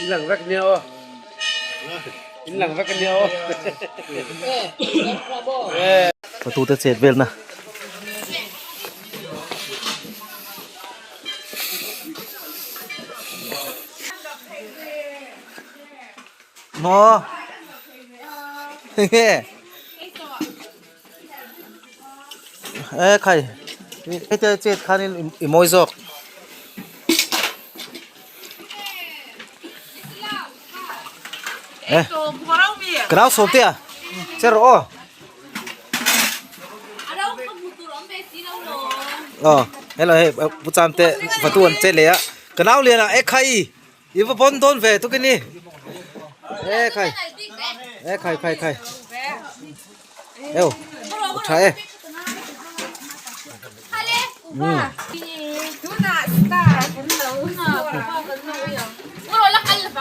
In lang vek nia aw. In lang vek nia aw. Patute chet velna. Maw. Nge. E khai. Hete chet khanin i mawi zawk. E. Ka nau sawm te a. Che rawh aw. Aw hello hei pu cham te fatu an che leh a. Ka nau lian ah e khai. I va pawn dawn ve tuk ini. E khai. E khai khai khai. Eo. Tha e.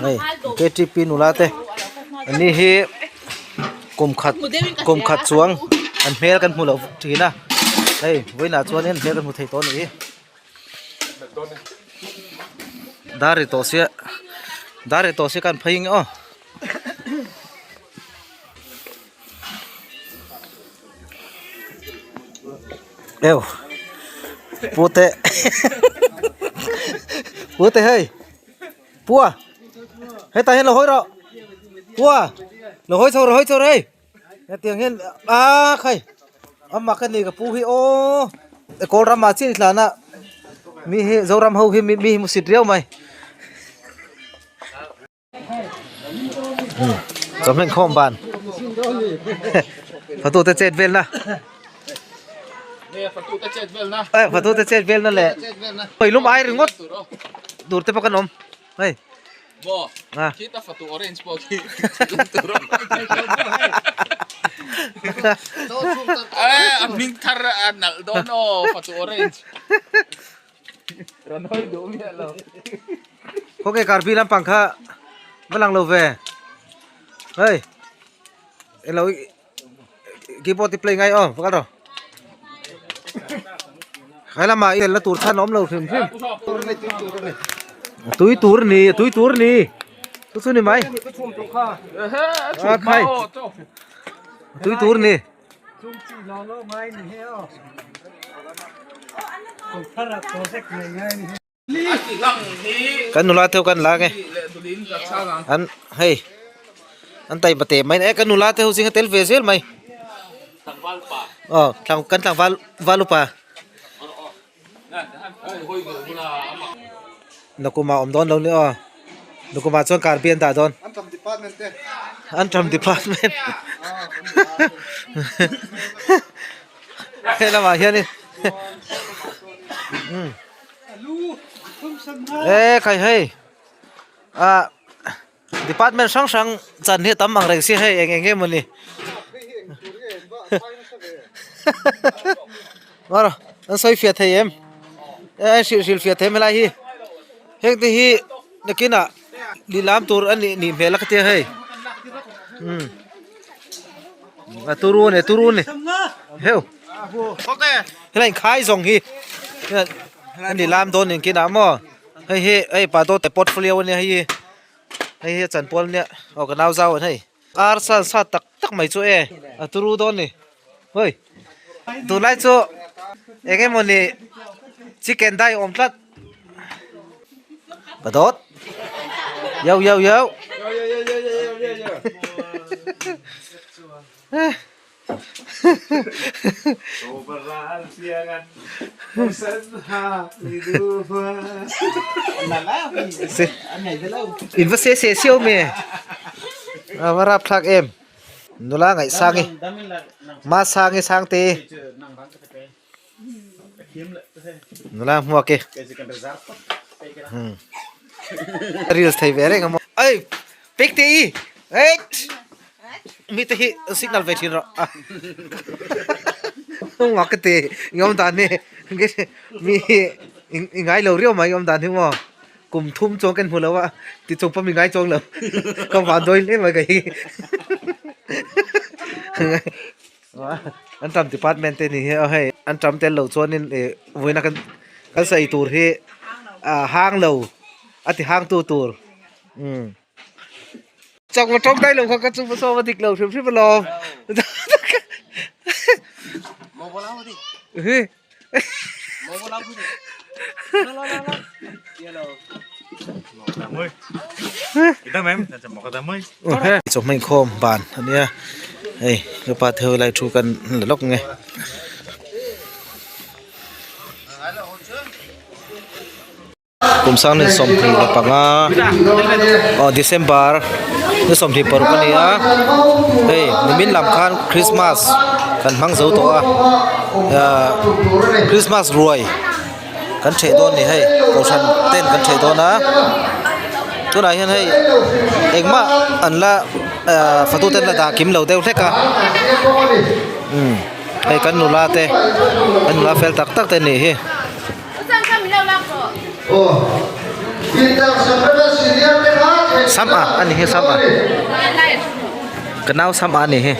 Hei KTP nula te ani hi kum khat kum khat chuang an hmel kan hmu loh thin a hei vawiinah chuanin an hmel kan hmu thei tawh a ni. Dar ri tawh sia dar ri tawh sia khan phei ang aw. Eo pute pute hei pua hetah hian lo hawi rawh pua lo hawi chho rawh hawi chho rawh hei. Hetiang hian a khai a mak a ni ka pu hi aw kawl ramah chiah i tlan a mi hi zoram ho hi mi hi hmusit riau mai chawhmeh inkhawm ban fatute chet velna fatute chet velna leh lum ai ringawt tur te pawh kan awm hei. Maw? À. Khi ta fatu orange pawh khi. Eh, a hming thar a nalh dawn aw fatu orange. Rawn hawi duh miah lo. Khawnge karbi lampang kha va lang lo ve. Hei. Elo keyboard i play ngai aw va kal rawh. He lamah i la tur chhan a awm lo hrim hrim. Tui tur ni tui tur ni chu chu ni mai. A khai tui tur ni. Kan nula te ho kan la nge an hei an taima teh mai e kan nula te ho zinga tel ve zel mai aw kan tlangval val upa nakuma awm dawn lo ni aw nakuma chuan car bi an dah dawn an ṭam department he lamah hianin e khai hei ah department hrang hrang chan hi a tam ang reng si hei eng eng emawni ngaw an sawi fiah thei em e an hrilh hrilh fiah thei em helai hi heng te hi nakinah lihlam tur a nih nih hmel a ka tia hei umm a turu a ni a turu a ni heu helai inkhai zawng hi a ni lam dawn eng kinah maw hei hi hei pa dawt portfolio a nia hei hi hei hi a chanpual a nia aw ka nau zau an hei ar sa sa tak tak mai chu e a turu dawn a ni hawi tunlai chu eng emawni chicken dai awm tlat. Bà đốt. Yo yo yo. In va se se siau me. A va rap thlak em. Nula ngaih sang i. Ma sang i sang te. Nula hmuak e reels thei ve reng a maw ei pek te i eit mi te hi signal ve thin rawh ngak ka ti i awm dan hi mi hi i ngai lo riau mai i awm dan hi maw kum thum chuang kan hmu lo a ti chung pawh mi ngai chuang lo ka van dawi hle mai ka hi. An ṭam department te ni hi aw hei an ṭam tel loh chuanin ih vawiina kan kan sawi tur hi ah hang lo a ti hang tu tur Umm. Chakma tawng dai lo kha ka chu sawm a dik lo hrim hrim alawm. Hi. Chawhmeh inkhawm ban a nia hei ka pa te ho lai thu kan la lawk nge. Kum sang ni 25 aw December ni 26 a ni a hei nimin lam khan Christmas kan hmang zo tawh a ahh Christmas ruai kan ṭheh dawn a ni hei kohhran ten kan ṭheh dawn a tunah hian hei engmah an la ahh fatu ten la dah kim lo deuh hlek a umm hei kan nula te kan nula fel tak tak te a nih hi. Sam a ani hi sam a ka nau sam a ani hi.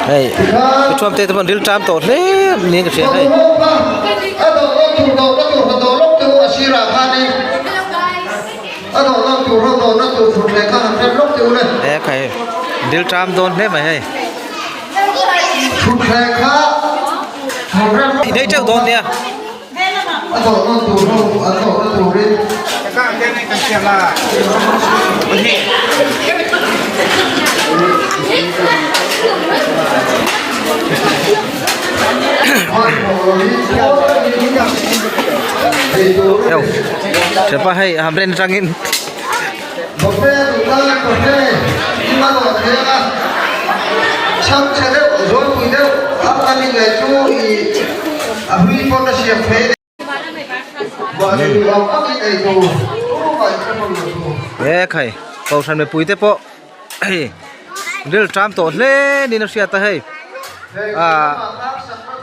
Hei ka thuam te te pawh an ril ṭam tawh hle niin ka hria hei. E khai dil ṭam dawn hle mai hei. Nei teuh dawn nia. Thianpa hei hamren atangin E khai kohhran mipui te pawh hei ril ṭam tawh hle niin a hriat a hei ah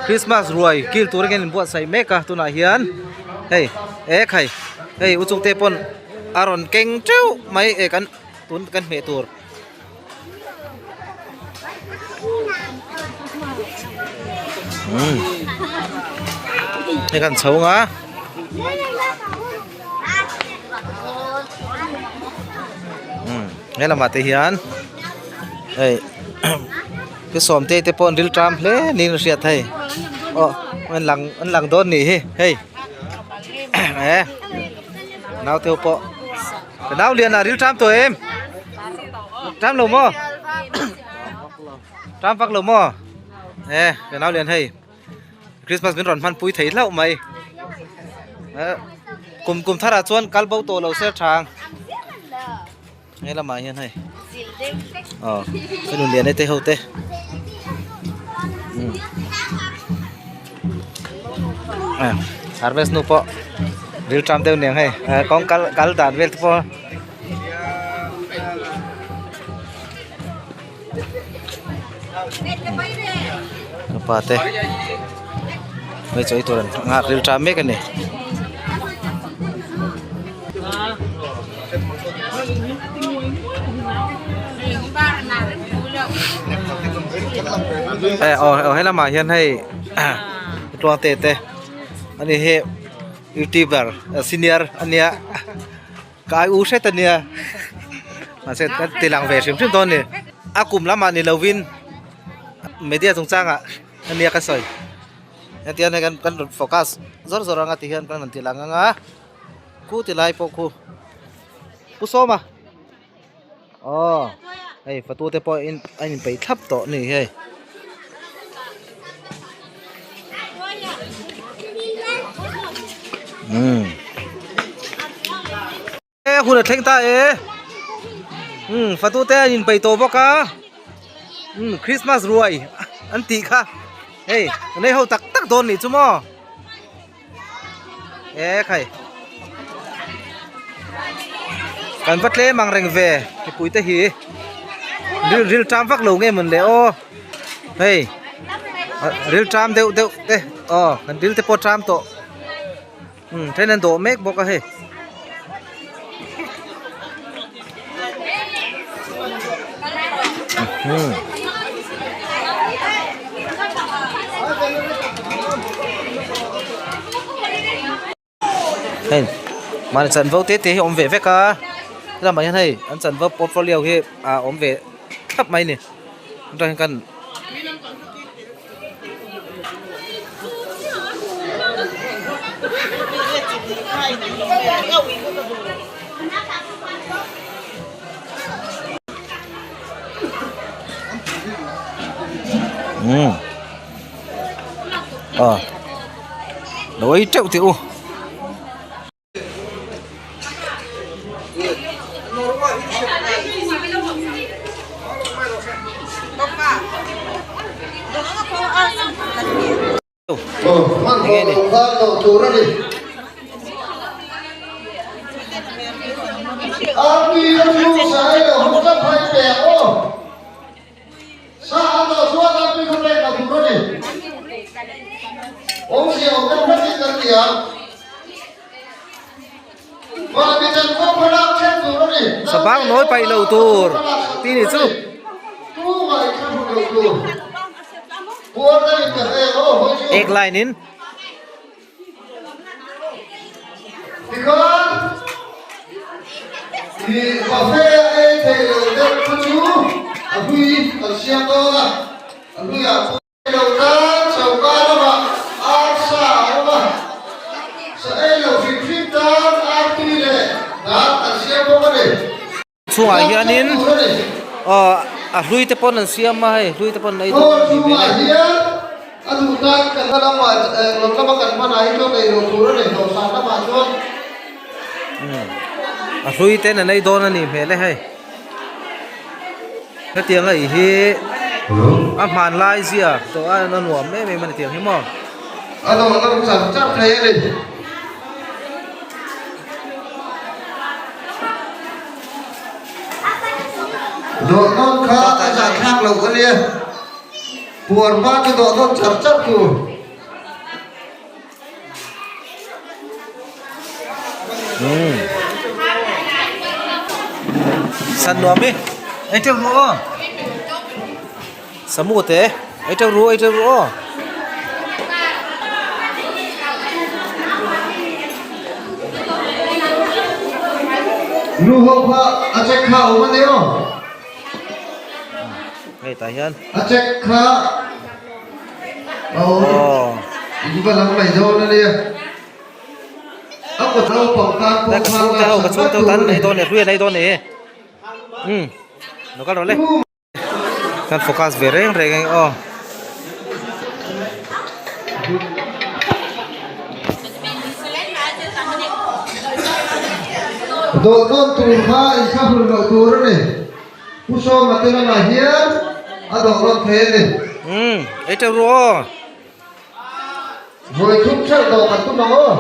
Christmas ruai kil tur hian inbuatsaih mek a tunah hian hei e khai hei u chungte pawn a rawn keng teuh mai e kan tun kan hmeh tur. Hei kan chho ang a. He lamah te hian hei pi sawmte te pawh an ril ṭam hle niin a hriat hei aw an lang an lang dawn nih hi hei e naute ho pawh ka nau lian ah ril ṭam tawh em ṭam lo maw ṭam vak lo maw e ka nau lian hei Christmas min rawn hmanpui thei hlauh mai kum kum tharah chuan kal bo tawh lo se thang he lamah hian hei aw ka nun lian te ho te harvest nu pawh ril ṭam deuh niang hei kawng kal kal dan vel te pawh. Ka pa te hei chawi tur an nghak ril ṭam mek a ni. Eh aw aw helamah hian hei tluang te te ani hi youtuber senior ania. Ka ai u hret ania mahse kan ti lang ve hrim hrim dawn a ni a kum lamah ni lovin media chungchangah ania ka sawi hetiang hian hei kan kan rawn focus zawr zawr anga ti hian kan rawn ti lang anga khu ti lai pawh khu pu sawma aw hei fatu te pawh in a inpeih thlap tawh a ni hei. Umm e hun a thleng ta e umm fatu te an inpeih tawh bawk a umm Christmas ruai an tih kha hei a nei ho tak tak dawn nih chu maw. E khai kan va tlem ang reng ve mipui te hi ril ril ṭam vak lo nge mawn le aw hei ril ṭam deuh deuh te aw kan ril te pawh ṭam tawh umm then an dawh mek bawk a hei. Hei mahni chanvo te te hi a awm ve vek a helamah hian hei an chanvo portfolio hi a awm ve thlap mai a ni atang hian kan umm ờ đối teuh teh u. Enge ni Sabang nawi paih lo tur tih ni chu. Ek line in. Chungah hianin aw a hlui te pawn an siam a hei hlui te pawn an ei dawn a nih hmel e. A hlui ten an ei dawn a nih hmel e hei. Hetiang a ih hi a hmanlai zia tawh a a nuam em em a ni tiang hi maw. A dawh lo char char thei a ni. Dawh nawn kha a zah thlak loh a nia. Puar hma chu dawh nawn char char tur. San nuam i ei teuh ru aw samu te ei teuh ru ei teuh ru aw. Nu ho kha a check kha a awm a ni aw. Hei tah hian. A check kha. Ka chhungte ho ka chhungte ho tan ei dawn e hlui an ei dawn e umm lo kal rawh le kan focus ve reng reng ang aw. Dawhdawn tur kha inthlahrun loh tur a ni. Pu Sawma te lamah hian a dawh rawn thei a ni. Umm, ei teuh ru aw. Vawi thum ṭheuh dawh kan tum ang aw.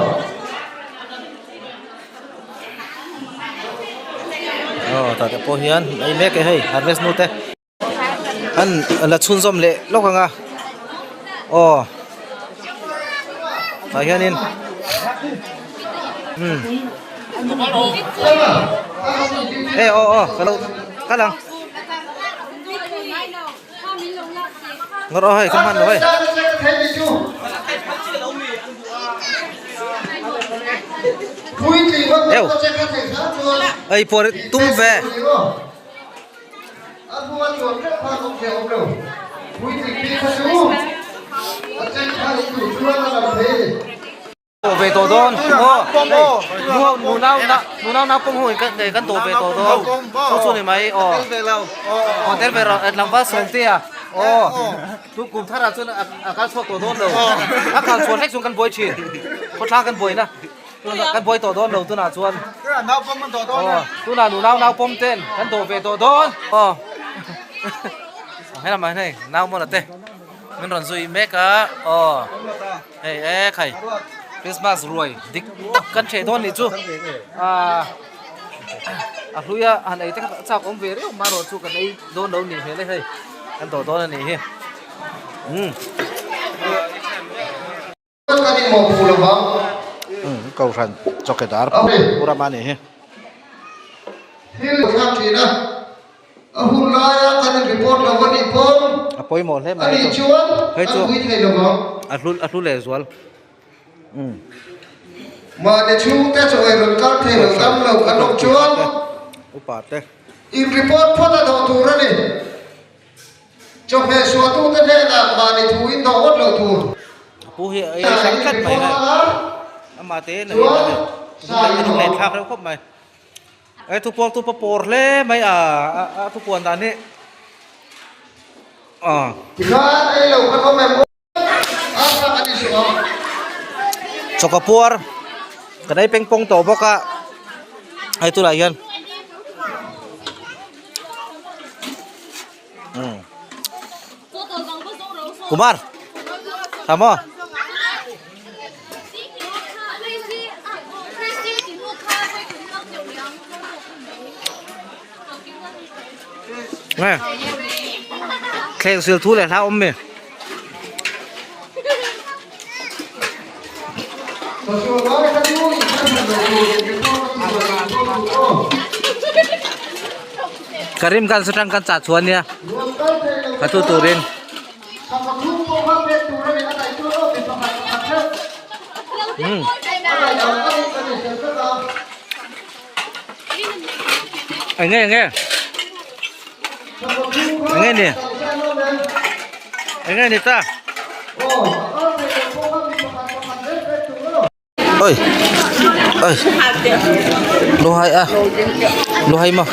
Aw, tah te pawh hian ei mek e hei, harvest nu te. An la chhunzawm leh lawk ang a, aw tah hianin umm e aw aw ka lo kal ang ngawt aw hei ka hman lo hei. Eo ei pawh tum ve. Tawh ve tawh dawn aw nu ho nu nau na nu nau nau pawm ho in kan kan tawh ve tawh dawn chu chu ni mai aw aw tel ve rawh tlangval sawm te a aw tu kum thar ah chuan a kal chhuak tawh dawn lo a kal chhuah hlek chuan kan buai thin khawthlang kan buai na. Kan buai tawh dawn lo tunah chuan. Aw tunah nu nau nau pawm ten kan dawh ve tawh dawn. Aw helamah hian hei nau mawla te min rawn zui mek a aw hei e khai Christmas ruai dik tak kan hreh dawn nih chu ah a hlui a han ei te kha chak awm ve riau marawh chu kan ei dawn lo nih hmel e hei kan dawh dawn a nih hi umm. Kohhran chawkedar pu Rama a nih hi. A pawimawh hle mai chu hei chu a hlu a hlu leh zual. Mahni chhungte chaw ei rawn kal thei lo dam lo kan awm chuan in report phawt a dawh tur a ni. Chawhmeh suahtute hnenah mahni thu in dawh ngawt lo tur. Pu hi a ei hrang tlat mai hei. Amah te in a ei mai. A lunglen thlak reuh khawp mai. Ei thupuang tu pa pawr hle mai a a thupuan dan hi. Aw. Tikhan ei lo kan awm em aw. Chawka puar kan ei peng pawng tawh bawk a hei tunah hian umm Kumar tha maw. Nge thleng sil thu leh hla awm mi. Karim kan satang kan chah chhuah nia ka tu turin. Um. Enge enge enge ni enge ni ta oi oi lu hai a lu hai maw.